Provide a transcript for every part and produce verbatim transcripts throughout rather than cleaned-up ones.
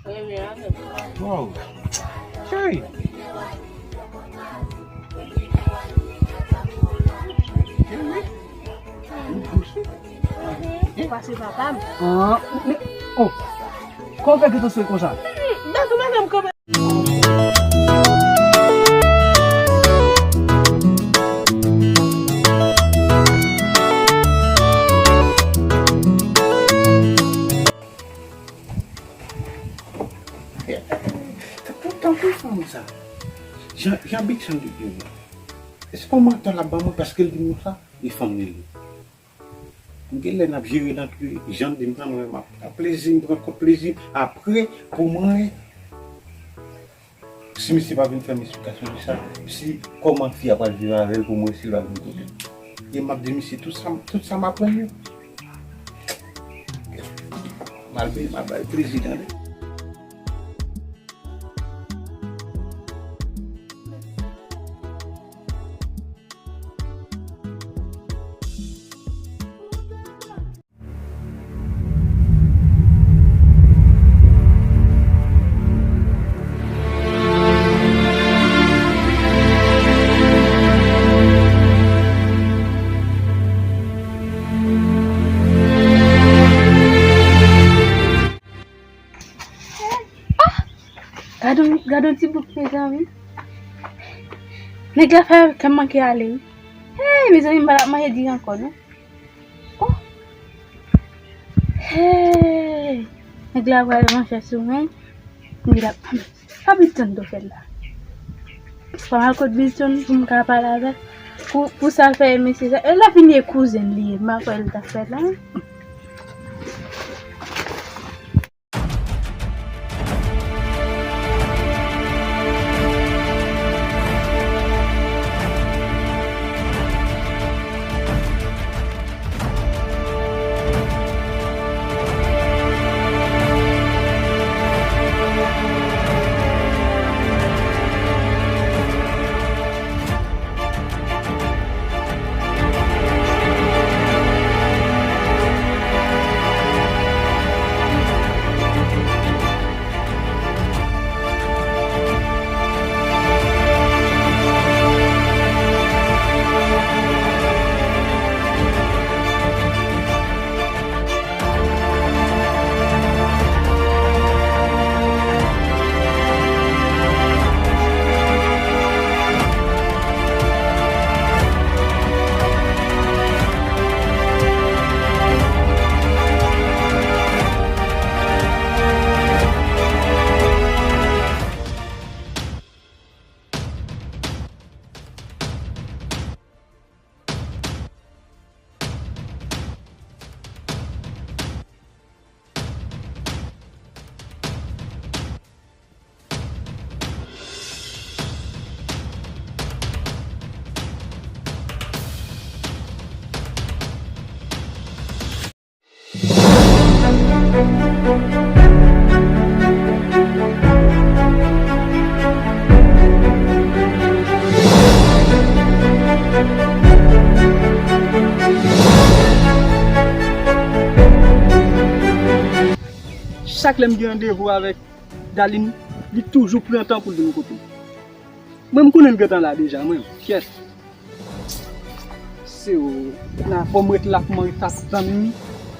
Wow. Cheri. Cheri. Ou pase papa m. Ah, men, oh. Kòman w fè gentan swe konsa? Dakò, madanm kanpe. Tanpri, tanpri, fanm sa. Jan, jan Big Sean di pou mwen. Se pa mantè l ap ban mwen paske l di m sa, li fanm li ye. M gen lè n ap jere nan tou, jan l di m sa, mwen, m ap pran plezi, m pran kont plezi m. Apre, pou mwen, si misye pa vin fè m esplikasyon de sa, si kòman fi a pral viv avè l pou mwen, si l pa vin kote m. E m ap di misye tout sa, tout sa m aprann yo. M al, m al bay plezi tande. Ah! Gade yon, gade yon ti bouk, mezanmi. Nèg la fè kè m manke ale, wi. Hey, mezanmi, m pa t ap manje diri ankò, non. Oh! Hey! Nèg la pral manje sou mwen. Nèg la, pa Bilton do fè la. Pa mal kot Bilton pou m ka pale avè l. Pou, pou sa fè mesye sa. E la vin ye kouzen li ye. M pa kwè l ta fè la. Chak lè m gen randevou avèk Darline, li toujou pran tan pou l vin kote m. Mwen, m konnen l gentan la deja, mwen. Kèt. Se ou, nan fò m ret la pou mwen ret ap tann li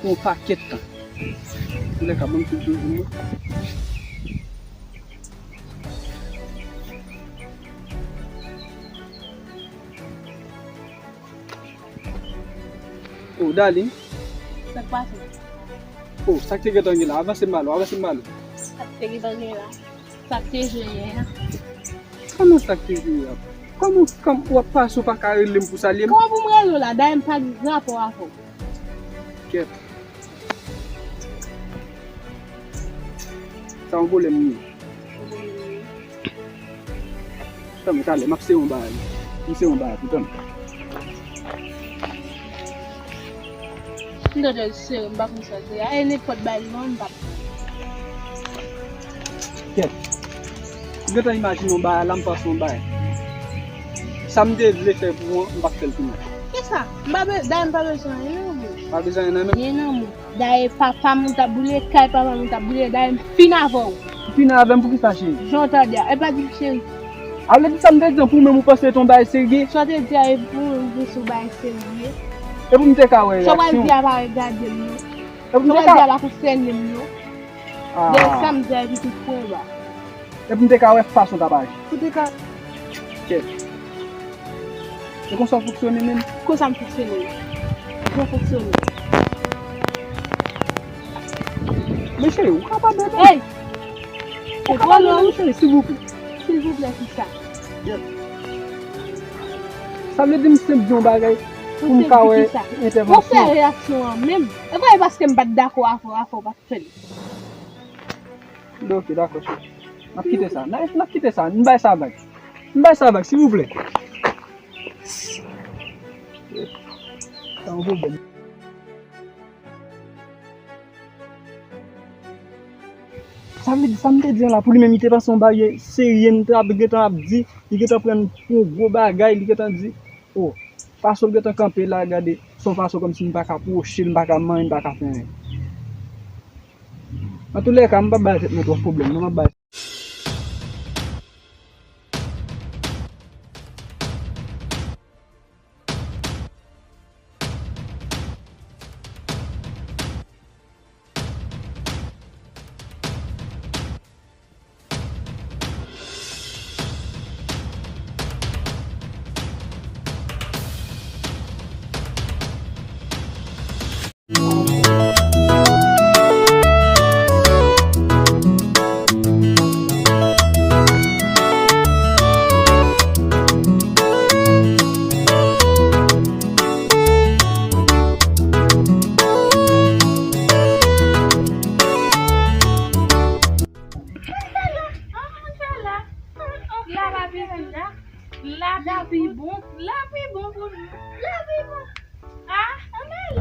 pou yon pakèt tan. Lè ka ban m tout toujou mwen. Oh, Darline. Sa k pase? Oh, sa k te gentan gen la? Avanse m ba l, avanse m ba l. Sa k te gentan gen la? Sa k te jwe yè a? Kòman sa k te jwe yè a? Kòman, kòman w ap pase, w pa ka rele m pou salye m? Kòman pou m rele w la? Dayè m pa gen rapò avè w. Kèt. Sa yon pwoblèm li ye. Tann mwen talè, m ap sere yon bagay. M sere yon bagay pou tann. M tande l sere, m pa konn sa l sere. A, e nenpòt bagay li ban m, m p ap. Kèt. M gentan imajine yon bagay la, m panse yon bagay. Sa m te vle fè pou ou an, m p ap fè l pou nou. Kisa? M pa be-, dayè m pa bezwen anyen nan men w. Pa bezwen anyen nan men m? Anyen nan men w. Dayè papa m ou t ap boule, kay papa m ou t ap boule, dayè m fin avè w. Fini avè m pou kisa, cheri? Jan w tande a, e pa di cheri. A vle di sa m te di an pou menm ou panse se yon bagay serye? Sa w te di a e pou ou di se yon bagay serye? E pou m te ka wè reyaksyon. Sa w pral di a pa regade m non. E pou m te ka. Sa w pral di a pa konsène m non. Ah. Dèyè sa m di a epi tou pwen ba. E pou m te ka wè fason w t ap aji. Pou te ka. Kèt. E konsa w fonksyone menm? Konsa m fonksyone. Jan fonksyone. Men cheri, ou kapab ede m? Ey! Ou kapab ede m, cheri, silvouplè? Silvouplè, kisa? Sa vle di m senp di yon bagay pou m ka wè entèvansyon. Ou fè reyaksyon an menm. E pa e paske m pa t dakò avè w, avè w pa t fè l. Ok, dakò, cheri. N ap kite sa. N ap, n ap kite sa. N bay sa vag. N bay sa vag, silvouplè. Sa yon pwoblèm. Sa vle di, sa m te di an la, pou li menm, li te panse yon bagay serye, m t ap gentan ap di, li gentan pran l pou yon gwo bagay, li gentan di, o, fason l gentan kanpe la, gade, se yon fason kòmsi m pa ka pwoche l, m pa ka manyen, m pa ka fè anyen. Antoulèka, m p ap bay tèt mwen twòp pwoblèm, non, m ap bay. Lavi bon, lavi bon pou nou. Lavi bon. Ah, anmèl.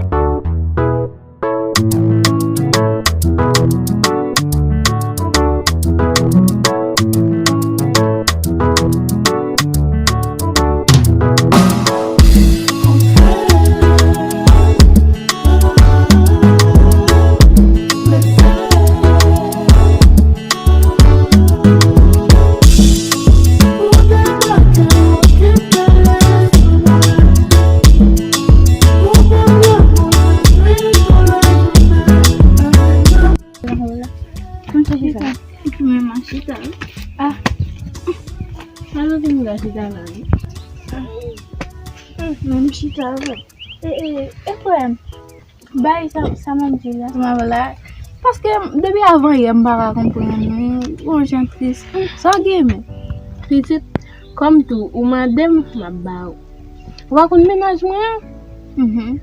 Mwen chita. Ah. Sa nou vin la chita la, wi. Ah. Mwen chita avè. E, e, e frè m. Bay sa, sa m ap di la. M ap la. Paske depi avan yè m pa ka konprann ou. Yon jan tris. Sa w gen men? Pitit, kòm tou, ou mande m, m ap ba ou. Ou pa konn mennaj mwen an? Mhm.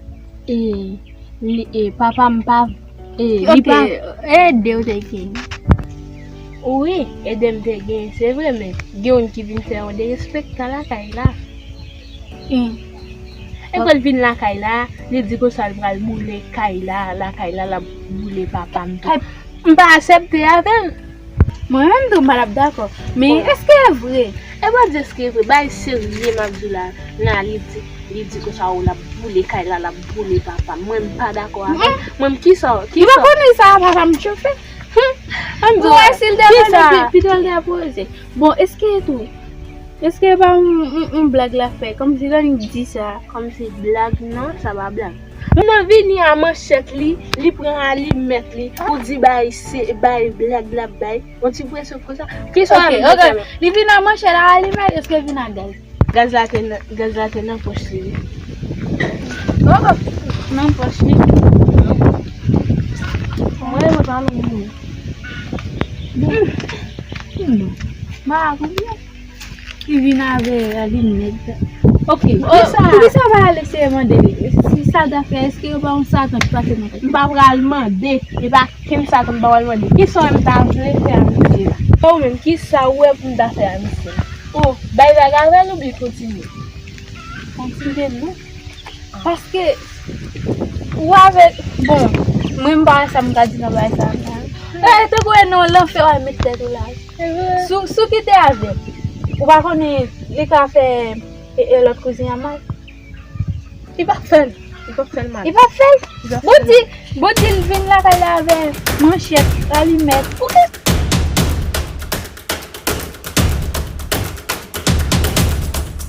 E, li, e, papa m pa, e, li pa. Ok, e de ou te gen? Wi, e de m te gen, se vre, men gen youn ki vin fè yon derespektan lakay la. Hmm. Epi l vin lakay la, li di konsa l pral boule kay la, lakay la, l ap boule papa m tou. Ay, m pa aksepte avè l. Mwen menm tou, m pa t ap dakò. Men èske e vre? E pa di èske e vre, bagay serye m ap di w la. Nan li di, li di konsa, o, l ap boule kay la, l ap boule papa m. Mwen, m pa dakò avè l. Mwen, kisa, kisa? Li pa konnen sa papa m chofe. Ann di w, si l te konnen, pi, pito l te poze. Bon, èske tou, èske e pa yon, yon, yon blag l ap fè? Kòmsi lè l di sa. Kòmsi blag, non, sa pa blag. Moun nan vini a manchèt li, li pran alimèt li, pou di bay se, bay blag l ap bay. Yon ti presyon konsa. Kisa w ap di? Ok, ok. Li vin a manchèt a alimèt, èske l vin a gaz? Gaz la te nan, gaz la te nan pòch li, wi. Oh, nan pòch li. Mwen, mwen pa lonmen. Hmm. Hmm. Ma, konbyen? Li vin avè alimèt. Ok, oh, kisa? Poukisa w pa al eseye mande li? Si sa ta fè, èske yo pa yon satan ki pase nan tèt? M pa pral mande. E pa kenn satan m pa pral mande. Kisa w wè m ta vle fè a misye la? Ou menm, kisa w wè pou m ta fè a misye la? O, bay vag avè l oubyen kontinye? Kontinye, non. Paske, ou avèk, bon, mwen m pa wè sa m ka di nan bagay sa a. E, tankou e nan lanfè w al met tèt ou la. Si w, si w kite avè l, ou pa konnen li ka fè, e, e lòt kouzin an mal. Li p ap fè l. Li p ap fè l mal. Li p ap fè l? Li p ap fè l mal. Bon di, bon di l vin lakay la avè manchèt, alimèt. Ou gen